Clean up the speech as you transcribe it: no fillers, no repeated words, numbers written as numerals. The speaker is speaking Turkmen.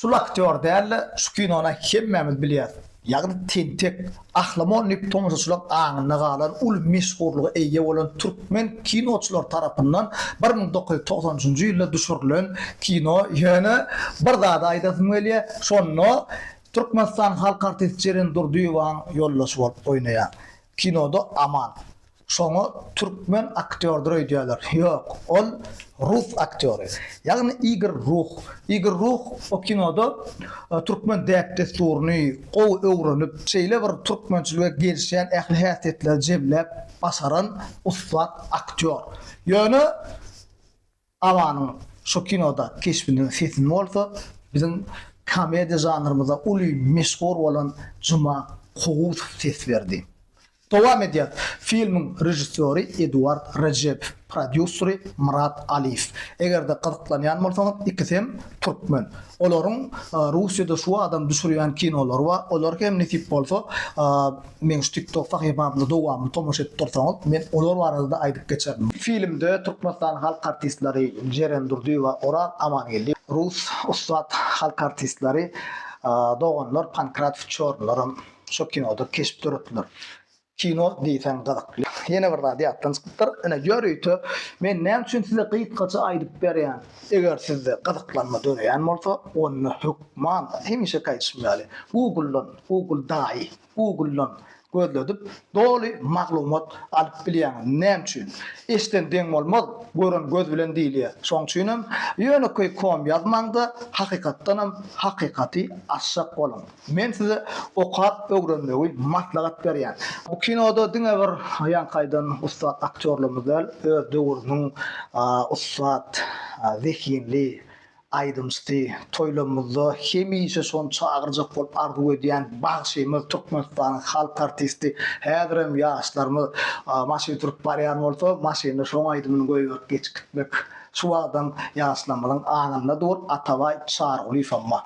Şul aktýor däl-de, şu kinony hemmämiz bilýäs. Ýagny Tentek, Ahlamon diýip tomaşaçylaryň aňynda galan uly meşhurlyga eýe bolan türkmen kinoçylary tarapyndan 1993 nji ýylda düşürilen kino. Ýöne bir zady aýdasym gelýär, şonda Türkmenistanyň halk artisti Jeren Durdyýewaň ýoldaşy bolup oýnaýar. Kinoda Aman. Şoňa türkmen aktýordyr öýdýärler. Ýok, ol rus aktýory. Ýagny Igor Ruh. Igor Ruh o kinoda türkmen däp-dessuryny gowy öwrenip, şeýle bir türkmençilige gelişýän ähli häsiýetleri jemläp başaran ussat aktýor. Ýöne Amanyň şu kinoda keşbiniň sesini bolsa biziň komediýa žanrymyzda uly meşhur bolan Juma Kowusow ses berdi. Dowam edýäs. Filmiň režissýory Eduard Rejepow, prodýuseri Myrat Alyýew. Eger-de gyzyklanýan bolsaňyz ikisem türkmen. Olaryň Russiýada şu adam düşürýän kinolary bar. Olar hem nesip bolsa Meň şu TikTok sahypamda dowamly tomaşa edip dursaňyz, men olar barada-da aýdyp geçerin. Filmde Türkmenistanyň halk artistleri Jeren Durdyýewa, Oraz Amangeldiýew, rus ussat halk artistleri doganlar Pankratow Çornylaram şo kinoda keşp döretdiler. Kino diýseň gyzykly. Ýene bir zat ýatdan çykypdyr. Ine ýörite men näme üçin size gysgaça aýdyp berýän. Eger sizde gyzyklanma döreýän bolsa, onda hökman hemişeki aýdyşym ýaly Google-dan, Google daýy, Google-dan gözledip, doly maglumat alyp bilýäňiz. Näme üçin? Eşden deň bolmaz, gören göz bilen diýilýär. Şonuň üçinem ýönekeý kom ýazmaň-da, hakykatdanam hakykaty açjak boluň. Men size okap öwrenmegi maslahat berýän. Bu kinoda diňe bir ýaňky aýdan ussat aktýorlarymyz däl, öz döwrüniň ussat, zehinli aýdymçysy, toýlarymyzda hemişe şony çagyrjak bolup arzuw edýän bagşymyz, Türkmenistanyň halk artisti, häzirem ýaşlarymyz maşyn sürüp barýan bolsa, maşynda şoň aýdymyny goýberip geçip gitmek şu wagtam ýaşlarymyzyň aňynda dur, Atabaý Çarygulyýewem bar.